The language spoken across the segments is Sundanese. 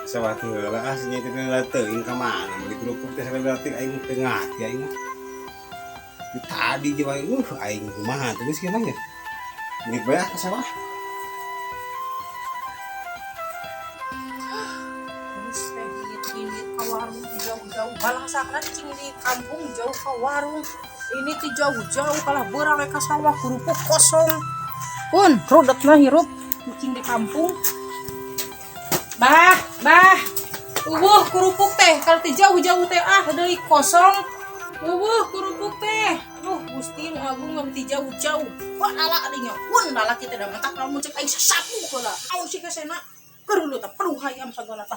Sawah teh heula ah sia teh heula teuing ka mana meuli kerupuk teh sabaraha detik aing teu ngarti aing mah. Di tadi je wae aing kumaha teh geus kieu mah nya. Indit bae ah ka sawah. Terus teh indit ka warung ti jauh-jauh balangsakna cicing di kampung jauh ka warung. Ini ti jauh-jauh kalah beurang ka sawah kerupuk kosong. Pun rudetna hirup cicing di kampung. Bah, bah. Uwuh kerupuk teh kalau ti jauh-jauh teh ah deui kosong. Uwuh kerupuk teh. Duh, Gusti nu agung mah ti jauh-jauh. Wah ala dinya. Pun lalaki teh da matak lamun cek aing sasapu heula. Aun sih kesena. Keur teh penuh hayam sagala tah.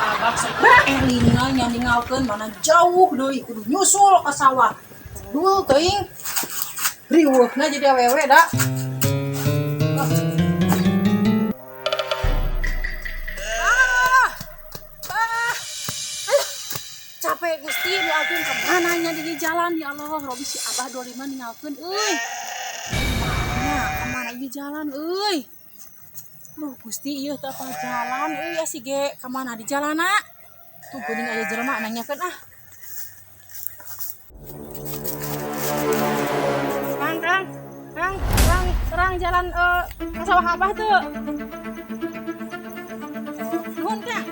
Abah sok elingna nya ninggalkeun mana jauh deui kudu nyusul ka sawah. Dul teuing. Riweuhna jadi awewe da. Capek Gusti nu agung kemana nya di jalan ya Allah Robi si Abah 25 ninggalkeun euy. Mana kemana ieu jalan euy. Duh Gusti ieu teh apa jalan euy ya si ge kemana di jalana. Tuh geuning aya jelema nanyakeun ah. Kang Kang Kang terang terang jalan ka sawah Abah tuh. Nuhun Kang.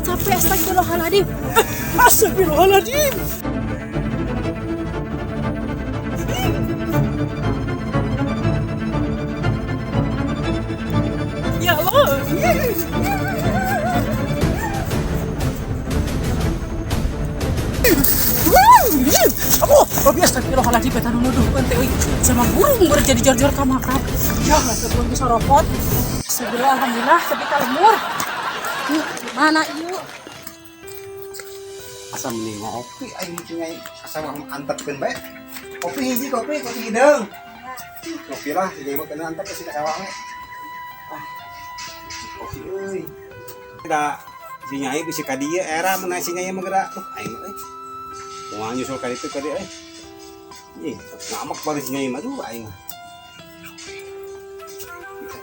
Capek astagfirullahaladzim. Astagfirullahaladzim. Ya Allah. Aduh, Robi astagfirullahaladzim eta nu nuduhkeun teh euy. Sama burung berjadi jor-jor ka makam. Ya Allah, sebelum bisa ropot. Astagfirullah, alhamdulillah tapi ka lemur. Mana ieu? Asa mending ngopi aing teh nyai asa mah antepkeun bae. Kopi hiji kopi kopi hideung. Kopi lah si nyai mah kena antep ke sawah we. Ah. Kopi euy. Da si nyai bisi ka dieu era mun si nyai mah geura. Aing mah euy. Kumaha nyusul ka ditu ka dieu euy. Ih, ngamek baru si nyai mah duh aing mah.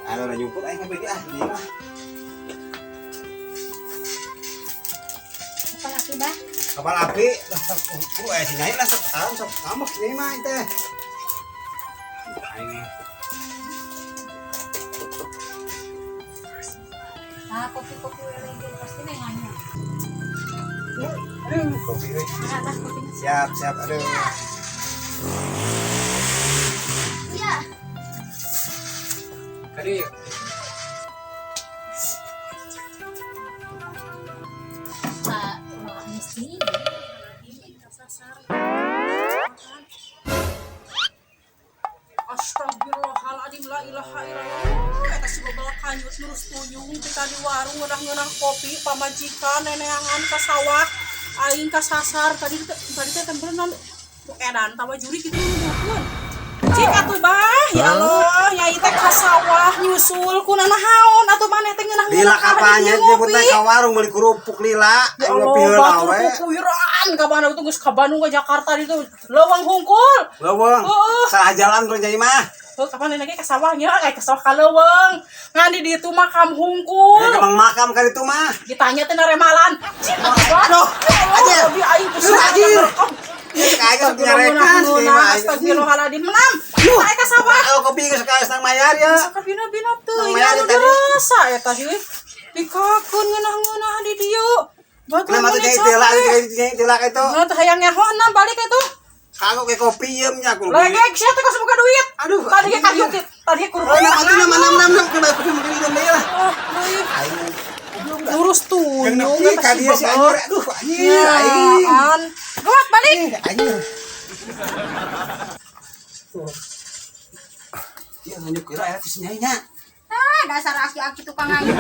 Ada nyumput aing mah beuki ah nyai mah. Kapal api, Bah. Kapal api, lah sok si nyai lah sok tahu sok ngamek si nyai mah teh. Aing. Ah, kopi-kopi lagi pasti nanya. Aduh, kopi euy. Nah, bah, kopi. Siap, siap, aduh. Iya. Kadi. Pak, mesti. Astagfirullahaladzim la ilaha illallah. Eta si bebel kanyut nurus tuyung kita di warung ngeunah-ngeunah kopi pamajikan neneangan ka sawah aing kasasar tadi tadi teh tempelan edan tawa juri kitu nuduhkeun. Cik atuh bah ya Allah nyai teh ka sawah nyusul kuna naon atuh maneh teh ngeunah-ngeunah Lila kapanya nyebut teh ka warung meuli kerupuk lila Ya aing Allah, ngopi heula batur we. kukuiran ka mana itu geus ka Bandung ka Jakarta ditu leuweung hungkul. Leuweung. Heeh. Salah jalan bro nyai mah. Heuh kapan lagi ka sawahnya kayak ka sawah ka leuweung. Ngan di ditu makam hungkul. Kayak kemang makam ka ditu mah. Ditanya teh naremalan. Cik atuh bah. Aduh, Ya Allah, anjir. Robi aing pusing. Anjir. Kayak sok nyarekan si nyai mah. Astagfirullahaladzim. Menam. Naik ka sawah. Kalau kopi geus ka nang mayar ya. Ka bina-bina teuing Nang mayar anu tadi. dirasa eta sih. Dikakeun ngeunah-ngeunah di dieu. Batur Kenapa tuh meuni nyai tela capek. nyai tela itu? Nah, teh hayang nyaho enam balik itu. Kagok ke kopi ieu nya aku. Legek sia teh kos buka duit. Aduh, Tadi anjir. kayu tadi kudu. Oh, enam atuh enam enam enam enam coba kopi mungkin minum deui lah. Oh, deui. Aing Lurus tuyung nepi eta ka si dieu si bebel. anjir. Aduh, anjir aing. Yaan. Gawat balik. Eh, anjir. Ya nganyuk kira ya si nyai nya. Ah, dasar aki-aki tukang nganggur.